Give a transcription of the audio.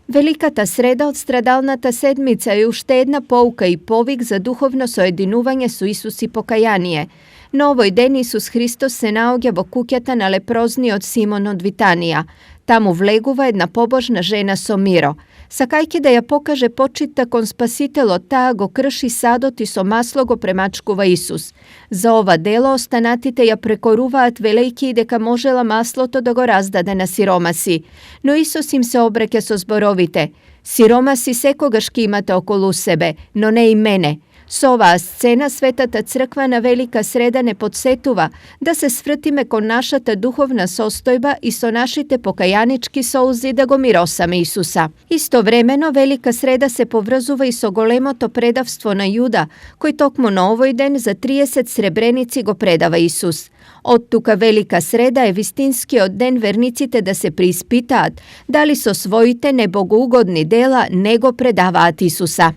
Великата среда од страдалната седмица е уште една поука и повик за духовно соединување со Исус и покаяние. На овој ден Исус Христос се наоѓа во куќата на лепрозниот Симон од Витанија. Таму влегува една побожна жена со миро. Сакајќи да ја покаже почитта кон Спасителот, таа го крши садот и со масло го премачкува Исус. За ова дело останатите ја прекоруваат велејќи дека можела маслото да го раздаде на сиромаси. Но Исус им се обреќе со зборовите: "Сиромаси секогаш ќе имате околу себе, но не и мене." Со оваа сцена Светата Црква на Велика среда не подсетува да се свртиме кон нашата духовна состојба и со нашите покајанички солзи да го миросаме Исуса. Истовремено Велика среда се поврзува и со големото предавство на Јуда, кој токму на овој ден за 30 сребреници го предава Исус. Од тука Велика среда е вистинскиот ден верниците да се преиспитаат дали со своите небогоугодни дела не го предаваат Исуса.